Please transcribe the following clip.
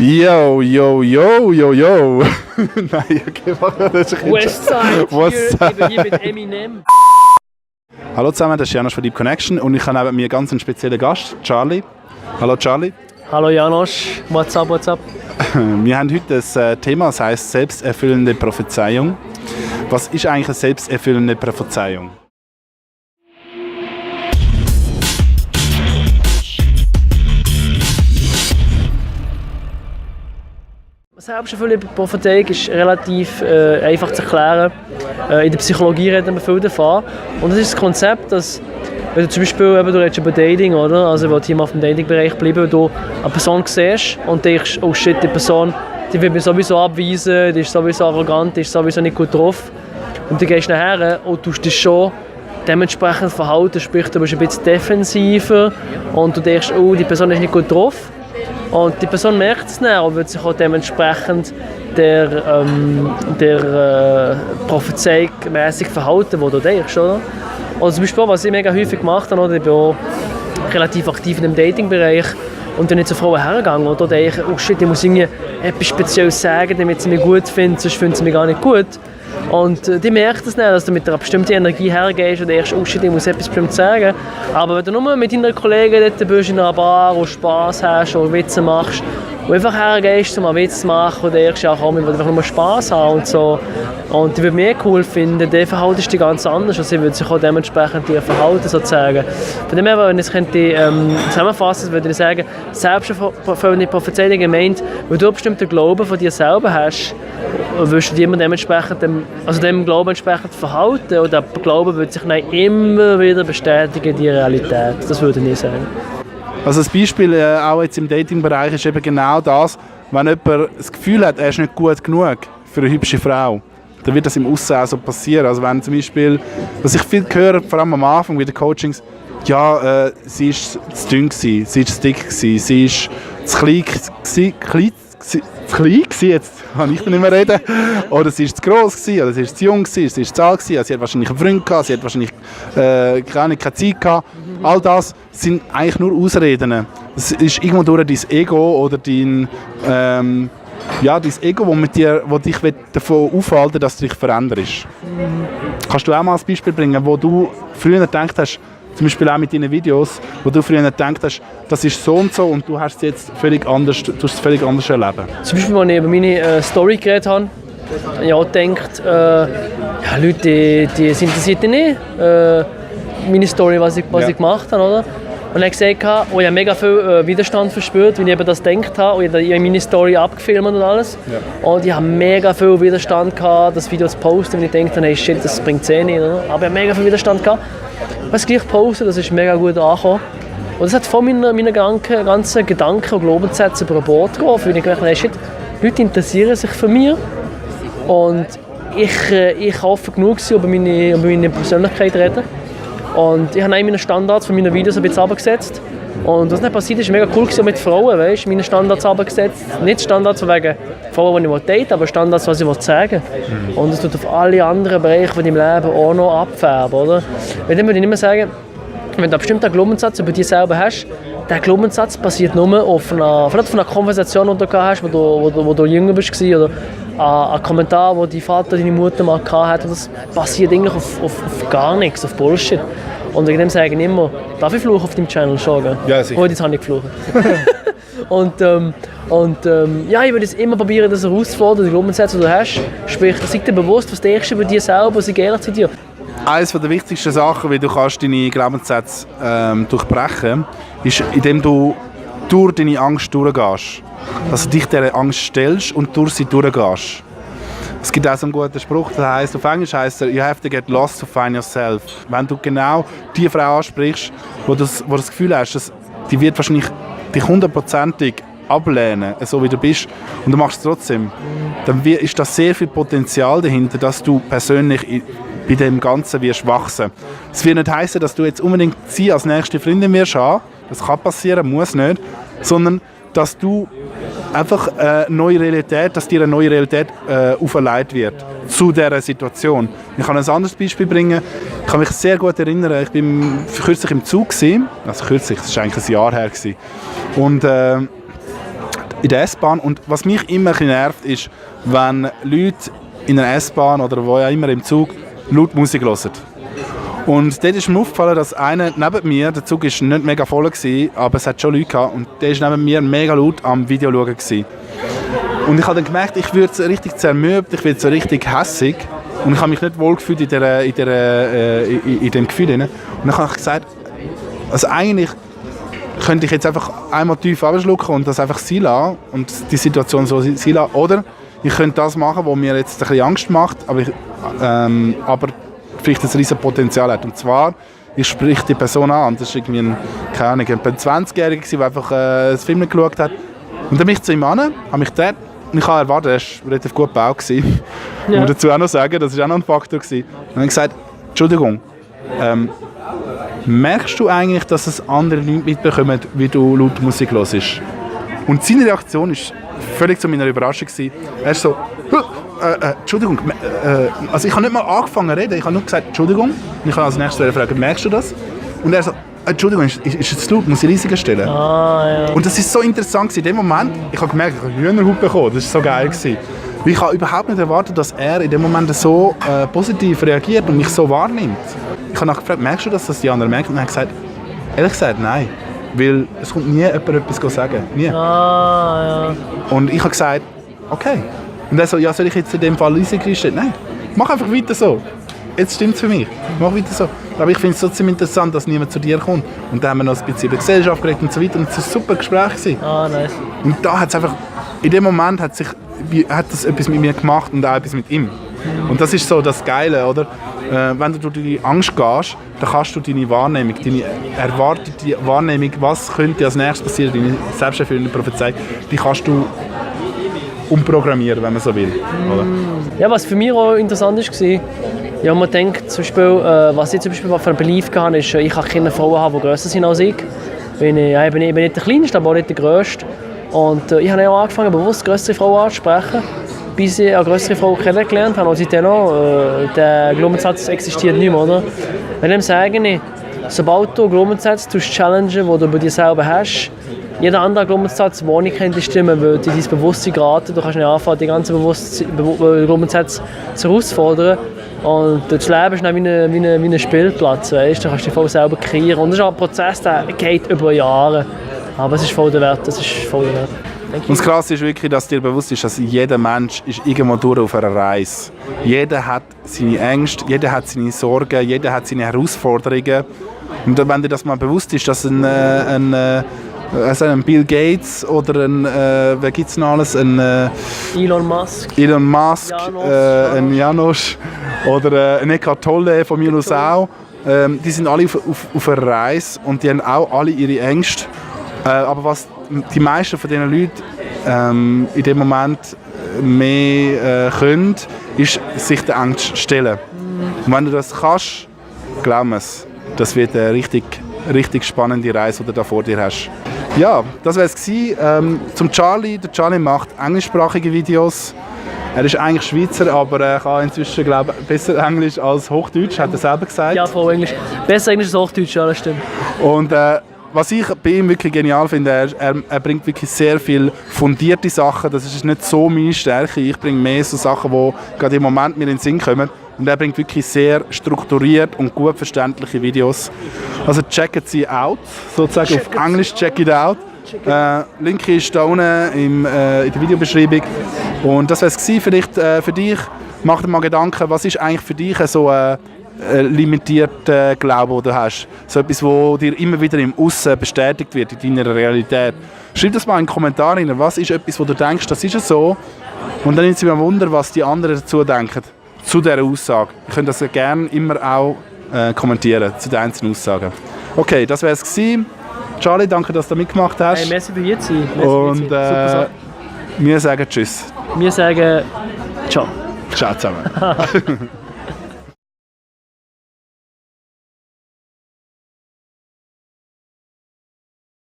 Yo, yo, yo, yo, yo. Nein, okay, das ist Westside, hier mit Eminem. Hallo zusammen, das ist Janosch von Deep Connection und ich habe neben mir ganz einen speziellen Gast, Charlie. Hallo Charlie. Hallo Janosch, what's up, what's up? Wir haben heute ein Thema, das heisst selbsterfüllende Prophezeiung. Was ist eigentlich eine selbsterfüllende Prophezeiung? Selbsterfüllende Prophezeiung ist relativ einfach zu erklären. In der Psychologie reden wir viel davon. Und das ist das Konzept, dass, wenn du zum Beispiel du redest über Dating, oder? Also, wenn du hier mal auf dem Dating-Bereich bleiben, du eine Person siehst und denkst, oh shit, die Person, die will mich sowieso abweisen, die ist sowieso arrogant, die ist sowieso nicht gut drauf. Und du gehst nachher und tust dich schon dementsprechend verhalten, sprich, du bist ein bisschen defensiver und du denkst, oh, die Person ist nicht gut drauf. Und die Person merkt es dann und wird sich auch dementsprechend der Prophezeiung mäßig verhalten, wo du denkst, oder? Und zum Beispiel, was ich mega häufig gemacht habe, oder? Ich bin auch relativ aktiv in dem Dating-Bereich und dann nicht zu Frauen hergegangen oder denke, oh shit, ich muss irgendwie etwas Spezielles sagen, damit sie mich gut findet, sonst findet sie mich gar nicht gut. Und die merkt es nicht, dass du mit einer bestimmten Energie hergehst und denkst, oh shit, ich muss etwas Bestimmtes sagen. Aber wenn du nur mit deinen Kollegen dort bist in einer Bar und Spass hast und Witze machst und einfach hergehst, um einen Witz zu machen und denkst, ja komm, ich will einfach nur Spass haben und so. Und die würde mich cool finden, der verhaltest dich ganz anders und sie würde sich auch dementsprechend dir verhalten sozusagen. Von dem her, wenn ich es zusammenfassen würde ich sagen, selbsterfüllende Prophezeiung gemeint, weil du einen bestimmten Glauben von dir selber hast, wirst du dich immer dementsprechend dem Glauben entsprechend verhalten und der Glaube wird sich dann immer wieder bestätigen in die Realität. Das würde ich sagen. Also das Beispiel auch jetzt im Dating-Bereich ist eben genau das, wenn jemand das Gefühl hat, er ist nicht gut genug für eine hübsche Frau, dann wird das im Aussen auch so passieren. Also wenn zum Beispiel, was ich viel höre, vor allem am Anfang bei den Coachings, ja, sie ist zu dünn gewesen, sie ist zu dick gewesen, sie ist zu klein gewesen, jetzt kann ich nicht mehr reden, oder sie ist zu gross gewesen, oder sie ist zu jung gewesen, sie ist zu alt gewesen, also sie hat wahrscheinlich einen Freund gehabt, sie hat wahrscheinlich keine Zeit gehabt. All das sind eigentlich nur Ausreden. Es ist irgendwo durch dein Ego oder dein Ego, das dich davon aufhalten, dass du dich veränderst. Kannst du auch mal ein Beispiel bringen, wo du früher gedacht hast, zum Beispiel auch mit deinen Videos, wo du früher gedacht hast, das ist so und du hast es jetzt völlig anders, du hast es völlig anders erleben. Zum Beispiel, als ich über meine Story geredet habe, habe ich auch gedacht, Leute, die interessiert nicht meine Story, was ich gemacht habe, oder? Und dann habe ich gesagt, ich habe mega viel Widerstand verspürt, weil ich eben das gedacht habe. Und ich habe meine Story abgefilmt und alles. Ja. Und ich habe mega viel Widerstand gehabt, das Video zu posten, weil ich dachte, hey, shit, das bringt es nicht. Oder? Aber ich habe mega viel Widerstand gehabt. Ich habe es gleich gepostet, das ist mega gut angekommen. Und das hat von meinen ganzen Gedanken und Glaubenssätze über Bord geworfen, weil ich gedacht habe, hey, shit, Leute interessieren sich für mich. Und ich hoffe genug, über meine Persönlichkeit reden. Und ich habe meine Standards von meinen Videos ein bisschen runtergesetzt. Und was nicht passiert ist, mega cool mit Frauen, weißt? Meine Standards runtergesetzt. Nicht Standards von wegen Frauen, die ich date, aber Standards, was ich sagen will. Und das tut auf alle anderen Bereiche von deinem Leben auch noch abfärben, oder? Weil dann würde ich immer sagen, wenn du einen bestimmten Glaubenssatz über dich selber hast, der Glaubenssatz basiert nur auf einer Konversation, die du gehabt hast, wo du jünger warst, oder ein Kommentar, den dein Vater, deine Mutter mal hatte. Das basiert eigentlich auf gar nichts, auf Bullshit. Und wegen dem sage ich immer, darf ich fluchen auf deinem Channel schon? Gell? Ja, sicher. Oh, jetzt habe ich geflucht. ich würde es immer probieren, das herauszufordern, die Glaubenssätze, die du hast. Sprich, sei dir bewusst, was denkst du über dich selber, sei ehrlich zu dir. Eines der wichtigsten Sachen, wie du kannst deine Glaubenssätze durchbrechen kannst, ist, indem du durch deine Angst durchgehst. Also dich dieser Angst stellst und durch sie durchgehst. Es gibt auch so einen guten Spruch, der heisst, auf Englisch heisst er, you have to get lost to find yourself. Wenn du genau die Frau ansprichst, wo du das Gefühl hast, dass die wird wahrscheinlich dich 100%ig ablehnen, so wie du bist, und du machst es trotzdem, dann ist da sehr viel Potenzial dahinter, dass du persönlich bei dem Ganzen wirst wachsen. Es wird nicht heißen, dass du jetzt unbedingt sie als nächste Freundin wirst haben, das kann passieren, muss nicht, sondern dass du einfach dass dir eine neue Realität auferlegt wird zu dieser Situation. Ich kann ein anderes Beispiel bringen. Ich kann mich sehr gut erinnern, ich war kürzlich im Zug gewesen. Also kürzlich, das war eigentlich ein Jahr her gewesen. Und in der S-Bahn. Und was mich immer ein bisschen nervt, ist, wenn Leute in einer S-Bahn oder wo auch immer im Zug laut Musik hören. Und dort ist mir aufgefallen, dass einer neben mir, der Zug war nicht mega voll, aber es hat schon Leute gehabt, und der war neben mir mega laut am Video schauen gewesen. Und ich habe dann gemerkt, ich werde so richtig zermürbt, ich werde so richtig hässig und ich habe mich nicht wohl gefühlt in dem Gefühl. Und dann habe ich gesagt, also eigentlich könnte ich jetzt einfach einmal tief abschlucken und das einfach sein lassen und die Situation so sein lassen. Oder ich könnte das machen, was mir jetzt ein bisschen Angst macht, aber vielleicht ein riesen Potenzial hat. Und zwar, ich spreche die Person an. Das war irgendwie ein 20-Jähriger, der einfach einen Film geschaut hat. Und dann bin ich zu ihm an, habe mich dort, und ich habe erwartet, er war relativ gut gebaut. Ja. Ich muss dazu auch noch sagen, das war auch noch ein Faktor. Und dann habe ich gesagt, Entschuldigung, merkst du eigentlich, dass es andere Leute mitbekommen, wie du laut Musik hörst? Und seine Reaktion war völlig zu meiner Überraschung. Er ist so, Entschuldigung, also ich habe nicht mal angefangen zu reden, ich habe nur gesagt, Entschuldigung. Und ich habe als nächstes fragen, merkst du das? Und er so, Entschuldigung, ist es laut, muss ich riesiger stellen? Ja. Und das war so interessant, in dem Moment, ich habe gemerkt, ich habe Hühnerhaut bekommen, das war so geil. Ich habe überhaupt nicht erwartet, dass er in dem Moment so positiv reagiert und mich so wahrnimmt. Ich habe gefragt, merkst du das, dass die anderen merken? Und er hat gesagt, ehrlich gesagt, nein. Weil es kommt nie jemand etwas sagen. Nie. Ja. Und ich habe gesagt, okay. Und er so, ja, soll ich jetzt in dem Fall riesig stellen? Nein, mach einfach weiter so. Jetzt stimmt es für mich. Mach weiter so. Aber ich finde es trotzdem interessant, dass niemand zu dir kommt. Und dann haben wir noch ein bisschen über die Gesellschaft geredet und so weiter. Und es war ein super Gespräch. Nice. Und da hat es einfach, in dem Moment hat das etwas mit mir gemacht und auch etwas mit ihm. Und das ist so das Geile, oder? Wenn du durch die Angst gehst, dann kannst du deine Wahrnehmung, deine erwartete Wahrnehmung, was könnte als nächstes passieren, deine selbsterfüllende Prophezeiung, die kannst du umprogrammieren, wenn man so will. Oder? Ja, was für mich auch interessant war, ja, man denkt zum Beispiel, was ich zum Beispiel für einen Belief hatte, ist, ich kann keine Frauen haben, die grösser sind als ich. Ich bin nicht der Kleinste, aber auch nicht der Grösste. Und ich habe auch angefangen, bewusst grössere Frauen anzusprechen, bis ich eine grössere Frau kennengelernt habe. Und seitdem auch, der Glaubenssatz existiert nicht mehr, oder? Wenn ich sage, sobald du Glaubenssätze challengen, die du bei dir selber hast, jeder andere Glaubenssatz, der nicht kennt, die Stimme, wird in dein Bewusstsein geraten. Du kannst nicht anfangen, die ganzen Glaubenssätze zu herausfordern. Und das Leben ist dann wie ein Spielplatz, weißt? Du kannst dich voll selber kreieren. Und das ist ein Prozess, der geht über Jahre. Aber es ist voll der Wert. Und das Krasse ist wirklich, dass dir bewusst ist, dass jeder Mensch ist irgendwo durch auf einer Reise. Jeder hat seine Ängste, jeder hat seine Sorgen, jeder hat seine Herausforderungen. Und wenn dir das mal bewusst ist, dass ein Bill Gates oder wer gibt es noch alles? Elon Musk, ein Janos oder ein Eckhart Tolle von mir aus auch. Die sind alle auf einer Reise und die haben auch alle ihre Ängste. Aber was die meisten von diesen Leuten in dem Moment mehr können, ist sich der Angst stellen. Und wenn du das kannst, glaub mir es, das wird eine richtig spannende Reise, die du da vor dir hast. Ja, das war es gewesen. Zum Charlie. Der Charlie macht englischsprachige Videos. Er ist eigentlich Schweizer, aber er kann inzwischen, glaube ich, besser Englisch als Hochdeutsch, hat er selber gesagt. Ja, voll Englisch. Besser Englisch als Hochdeutsch, ja, das stimmt. Und was ich bei ihm wirklich genial finde, er bringt wirklich sehr viel fundierte Sachen. Das ist nicht so meine Stärke. Ich bringe mehr so Sachen, die gerade im Moment mir in den Sinn kommen. Und er bringt wirklich sehr strukturiert und gut verständliche Videos. Also checken Sie out, sozusagen auf Englisch, check it out. Link ist da unten in der Videobeschreibung. Und das war es vielleicht für dich. Mach dir mal Gedanken, was ist eigentlich für dich so limitierten Glauben, den du hast. So etwas, das dir immer wieder im Aussen bestätigt wird, in deiner Realität. Schreib das mal in den Kommentaren rein. Was ist etwas, wo du denkst, das ist so? Und dann nimmt es mich Wunder, was die anderen dazu denken, zu dieser Aussage. Ihr könnt das gerne immer auch kommentieren, zu den einzelnen Aussagen. Okay, das wäre es gewesen. Charlie, danke, dass du mitgemacht hast. Hey, merci für hier zu sein. Und wir sagen Tschüss. Wir sagen Ciao. Ciao zusammen.